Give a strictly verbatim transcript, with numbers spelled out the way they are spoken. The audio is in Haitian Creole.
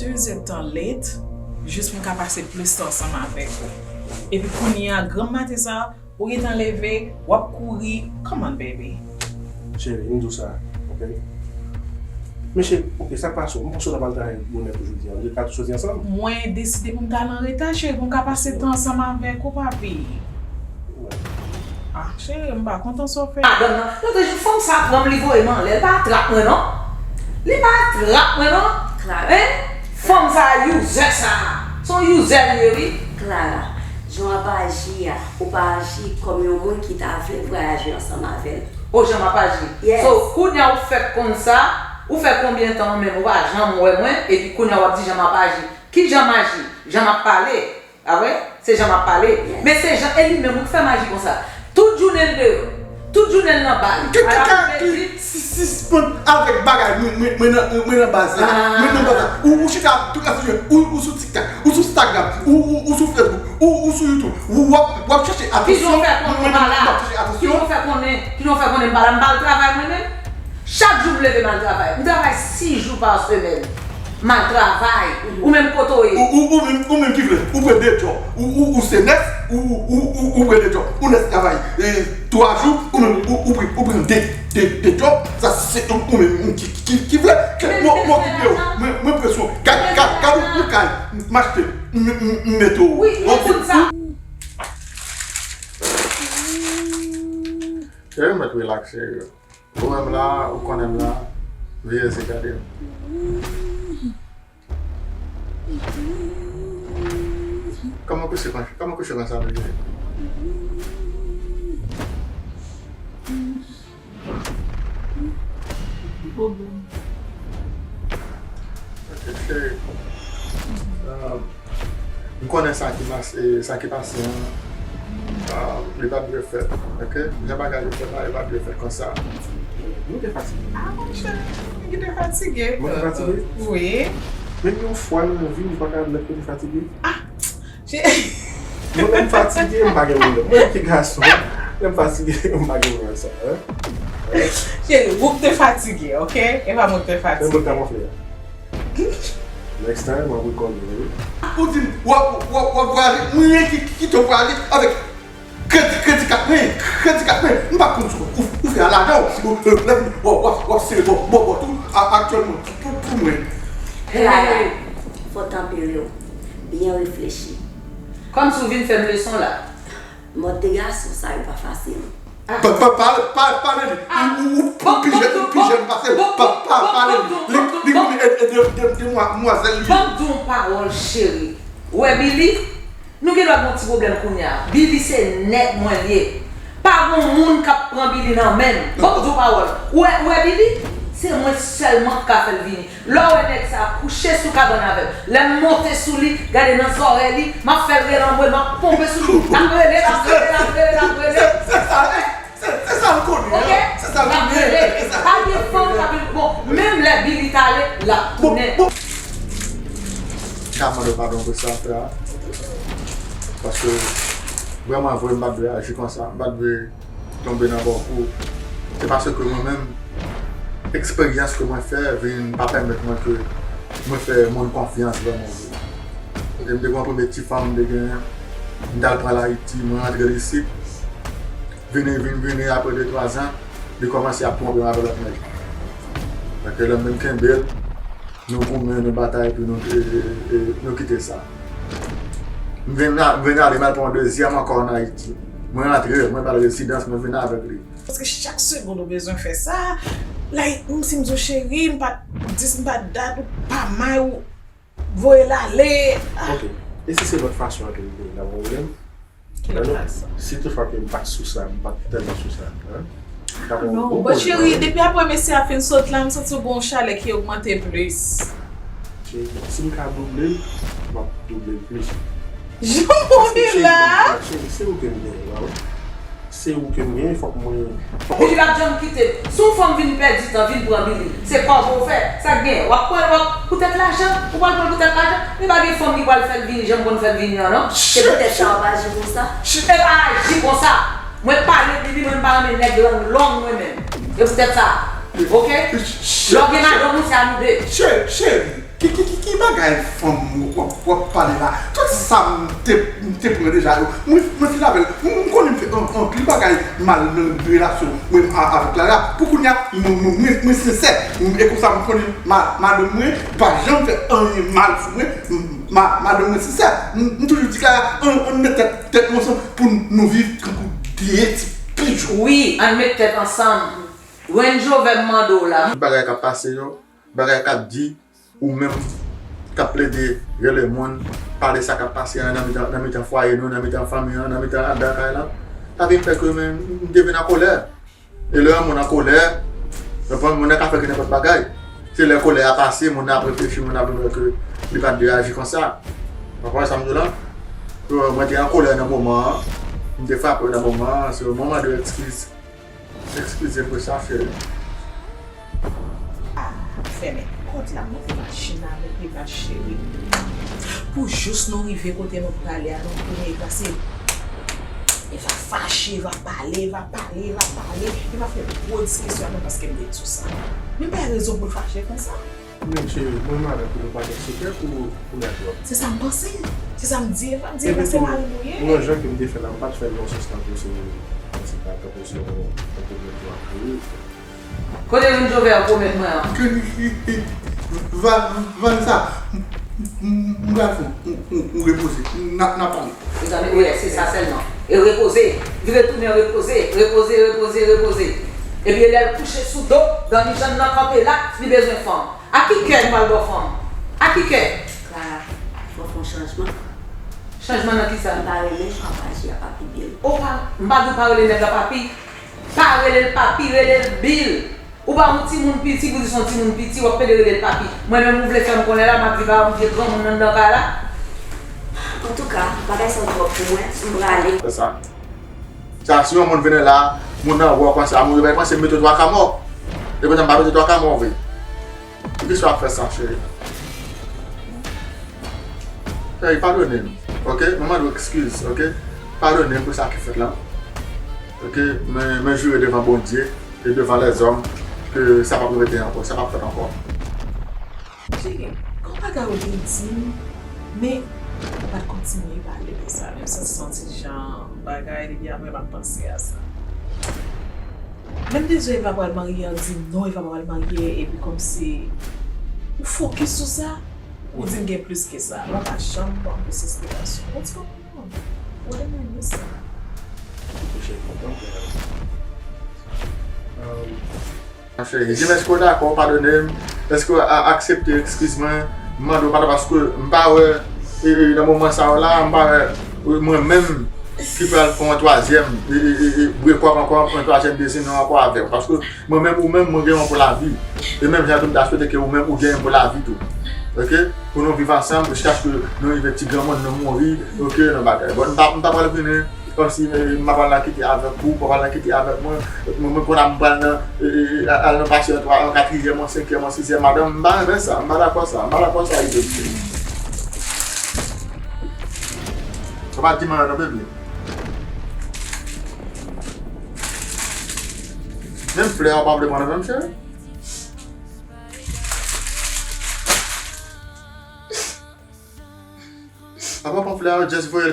Dezèdtan late, jis pou m ka pase plis tan ansanm avèk ou. Epi kounye a, granm maten sa, ou gentan leve, w ap kouri, come on, baby. Cheri, m di w sa, ok? Men cheri, ok, sa k pase w? M panse w t ap al travay bonè pou jodi a. Nou te ka tou soti ansanm? Mwen deside pou m t al an reta, cheri, pou m ka pase tan ansanm avèk ou, papi. Ah, cheri, m pa kontan sa w fè. Madanm nan, lòt jou, fanm sa pran m, li voye m anlè. Li pa trap mwen, non. Li pa trap mwen, non. Clara. Hein? Fanm sa, user sa. Se yon user li ye, wi. Clara, jan w ap aji a, ou pa aji kòm yon moun ki ta vle vwayaje ansanm avè l. O, jan m ap aji. Yes. So, kounye a ou fèk konn sa, ou fè konbyen tan ou menm ou pa janm wè mwen, epi kounye a w ap di jan m ap aji. Ki jan m aji? Jan m ap pale. A vre? Se jan m ap pale. Men se jan, e li menm ou k fè m aji konsa. Tout jounen l deyò. Tout jounen l nan bal. Ala pou m te di. Sispann avèk bagay mwen, mwen, mwen nan, mwen nan baz la. Mwen nan baz la. Ou, ou chita tout la jounen. Ou, ou sou TikTok. Ou sou Instagram. Ou, ou, ou sou Facebook. Ou, ou sou YouTube. Ou, w ap, w ap chèche atansyon. Mwen, mwen, mwen ap chèche atansyon. Kijan w fè konnen? Kijan w fè konnen m pa la? M pa al travay mwen menm? Chak jou m leve m al travay. M travay sis jou pa semèn. M al travay. Ou menm kote w ye? Ou, ou, ou menm, ou menm ki vle. Ou pran de djòb. Ou, ou, ou se nès, ou, ou, ou, ou, ou pran de djòb. Ou nès travay, e, twa jou, ou menm, ou, ou pran, ou pran de, de, de djòb. Sa se ou, ou menm ki, ki, ki vle. Kèt mò, mò kite w. Mwen, mwen pran swen w. Gad, gad, gad ou, ou kay. M achte, m, m, m mete w. Wi, mwen konn sa. Cheri, mèt rilaks, cheri. Ou wè m la, ou konnen m la, veye zye gade m. Kòman kouche konsa, kòman kouche konsa nou ye? Pwoblèm. Ok, cheri. Ah, M konnen sa ki mas, e, sa ki pase an, ah, li pa t dwe fèt, ok? Jan bagay yo fèt la, li pa t dwe fèt konsa. Nou te fatige. Ah, monchè, nou te fatige. Mwen te fatige? Wi. Menm yon fwa nan vi, nou pa ka admèt ke nou fatige. Ah! Mwen lè m fatige, m pa gen pwoblèm. Mwen ki gason, lè m fatige, m pa gen pwoblèm sa. Cheri, ou k te fatige, ok? E pa mwen k te fatige. Mwen ta wonfle a. Next time, mwen rekòd ou, wi. Ou di m, w ap, w ap, w ap vwayaje, mwen ki, ki kite w vwayaje avèk kredi, kredi kat mwen, kredi kat mwen. M pa konn sa ou, ou fè a lajan ou, w ap, w ap sere bò, bò, bò tou, aktyèlman, pou, pou mwen. Clara, fò w tanpere w, byen reflechi. Kòmsi w vin fè m leson la. Mòd de gason sa yo pa fasil. Pa, pa, pa, pa, pale li. Ou, ou, ou, ou pi jèn, ou pi jèn pase l. Pa, pa, pale li. Li, li konnen e, e de, de, demwazèl li ye. Ban m di w yon pawòl, cheri. Ou wè Billy? Nou gen dwa gen yon ti pwoblèm kounye a. Billy se nèg mwen l ye. Pa gen moun k ap pran Billy nan men m. Ban m di w pawòl. Ou wè, ou wè Billy? Se mwen sèlman k ka fè l vini. Lè w wè nèg sa a kouche sou kabann avè m, lè m monte sou li, gade nan zòrèy li, m ap fè l rele anmwe, m ap ponpe sou li, l ap rele, l ap rele, l ap rele, l ap rele. Se, se sa, se, se sa l konnen, se sa l konnen. Pa gen fanm k ap vin, bon, menm lè Billy t ale, l ap tounen. M ka mande w padon pou sa m fè a. Paske, vrèman vre, m pa t dwe aji konsa, m pa t dwe tonbe nan bòkou. Se paske mwen menm, eksperyans ke mwen fè vin pa pèmèt mwen ke mwen fè moun konfyans vrèman vre. E m te gen yon premye ti fanm m te genyen, m t al pran l Ayiti, mwen rantre l isit. Vini, vini, vini, apre de, twa zan, li kòmanse ap twonpe m avèk lòt nèg. Paske lè m vin kenbe l, nou goumen, nou batay, epi nou, e, e, e, nou kite sa. M vin la, m vin ale, m al pran yon dezyèm ankò ann Ayiti. Mwen rantre, mwen ba l rezidans, mwen vin avèk li. Paske chak segonn ou bezwen fè sa, like, m si m di w cheri, m pa t dis, m pa t dat, ou pa may, ou voye l ale. Ah. Ok. E si se lòt fason an ke li te ye, n ap gen pwoblèm? Ki lòt fason? Si toutfwa ke m pa t sou sa, m pa t tèlman sou sa, hein? Non, bon, cheri, depi apre mesye a fin sot la, m santi w gen yon chalè ki ogmante plis. Cheri, si m ka double l, m ap double l plis. Jan w ye la? Cheri, se ou ke m genyen la, wi. Se ou ke m genyen, fòk mwen. Epi l ap janm kite m. Si yon fanm vin pèdi tan, vin pran Billy, se kòb ou fè. Sa k genyen? W ap pran l, w ap poutèt lajan? Ou pral pran l poutèt lajan? Men pa gen fanm ki pral fè l vini jan m konn fè l vini an, non. Se poutèt sa w ap aji konsa? E pa aji konsa. Mwen pale Billy, mwen pa renmen nèg lang long mwen menm. E poutèt sa. Ok? Lè w gen madanm ou, se a nou de. Cheri, cheri, ki, ki, ki, ki Bagay fanm w ap, w ap pale la, tout sa m te, m te pran deja yo, mwen, mwen fin avè l. M, m konnen m fè an, anpil bagay mal nan relasyon mwen a, avèk Clara. Pou kounye a, mwen, mwen, mwen, mwen sensè. M, e konsa m konnen ma, madanm mwen pa janm fè anyen mal sou mwen. M, ma, madanm mwen sensè. M, m toujou di Clara, ann, ann met tèt, tèt nou ansanm pou nou viv tankou de ti pijon. Wi, ann met tèt ansanm. Range Rover m mande w la. Tout bagay k ap pase yo, bagay k ap di, ou menm k ap plede rele moun, pale sa k ap pase an nan mitan, nan mitan fwaye nou, nan mitan fanmi an, nan mitan anndan kay lan, sa vin fè ke men, m te vin an kolè. E lè yon moun an kolè, konprann, moun nan ka fè ke nenpòt bagay. Se lè kolè a pase, moun nan ap reflechi, moun nan ap wè ke li pa t dwe aji konsa. Ou konprann sa m di w la? Mwen te an kolè nan moman an, m te frape w nan moman an, so mwen mande w ekskiz. Eskize m pou sa, cheri. Ah, fèmen pòt la, monte machin avèk Eva cheri. Pou jis nou rive kote nou prale a, nou premye pase. Eva fache, Eva pale, Eva pale, Eva pale, Eva fè gwo diskisyon avè m paske m te di w sa. Men pa gen rezon pou l fache konsa. Men cheri, mwen m avèk ou, nou pa gen sekrè pou, pou lè twòp. Se sa m panse. Se sa m di Eva, m di Eva se mari nou ye. Epi tou, yon jan ke m te fè la, m pa t fè l nan sans tankou se, se pa tankou se yon, tankou yon jan pou li. Kote Range Rover ou pwomèt mwen an? Ke, e, e, e, Va-, Vanessa, m, m, m pral fè yon, yon, yon, yon repoze. N a, n a pale. Ou tande? Wi, se sa sèlman. E repoze. Vire tounen repoze. Repoze, repoze, repoze. Epi lè l kouche sou do, dan li janm nan kanpe la, li bezwen fanm. A ki kè m pral ba w fanm? A ki kè? Clara, fò w fè yon chanjman. Chanjman nan kisa? M pa rele l, pa pa di a papi Bill. Ou pa, m pa di w pa rele nèg la papi. Pa rele l papi, rele l Bill. Ou pa yon timoun piti pou di se yon timoun piti, w ap pede rele l papi. Mwen menm ou vle fè m konnen la, m ap viv ak yon vye granmoun anndan kay la. Antouka, bagay sa yo twòp pou mwen, m prale. Se sa. Sa, si yon moun vini la, moun nan wè w konsa, moun yo bay panse m mete w twa ka mò. E poutan m pa mete w twa ka mò vre. Poukisa w ap fè sa, cheri? Cheri, padone m, oke? Mwen mande w ekskiz, oke? Padone m pou sa ki fèt la. Oke? Men, men jire devan Bondye e devan lèzòm ke sa p ap repete ankò, sa p ap fèt ankò. Cheri, gon bagay ou te di m, men ou pa t kontinye pale de sa. Men m santi se yon ti jan bagay, depi apre m ap panse a sa. Lè m te di w Eva pral marye, ou di m non, Eva pa pral marye, epi kòmsi ou fokis sou sa, ou di m gen plis ke sa. Ou pa janm ban m plis esplikasyon. Ou di m non, ou renmen sa. Monchè, kontan, euh, Cheri, di m èske w dakò, padone m? Èske w a aksepte eskiz mwen? M mande w padon paske m pa wè, e, e, nan moman sa yo la, m pa wè, e, mwen menm ki pral pran yon twazyèm, e, e, e, e, break up ankò, yon twazyèm dezi non ankò avè w. Paske mwen menm, ou menm, mwen gen yon pou lavi. E menm jan tou, m ta swete ke ou menm, ou gen yon pou lavi tou. Oke? Pou nou viv ansanm, jiskaske nou rive ti granmoun, nou mouri, oke, nan bagay. Bon, m pa, m pa pral vini, Kòmsi, e, m ap al nan kite avèk ou, w ap al nan kite avèk mwen. Mwen, mwen konn ap pral nan, e, e, e, al nan pase yon twa, yon katriyèm, yon senkyèm, yon sizyèm madanm. M pa renmen sa, m pa dakò sa, m pa dakò sa, Izo. Ou pa di m anyen non, baby. Menm flè a ou pa vle pran nan menm, cheri? Apa pran flè a, just voye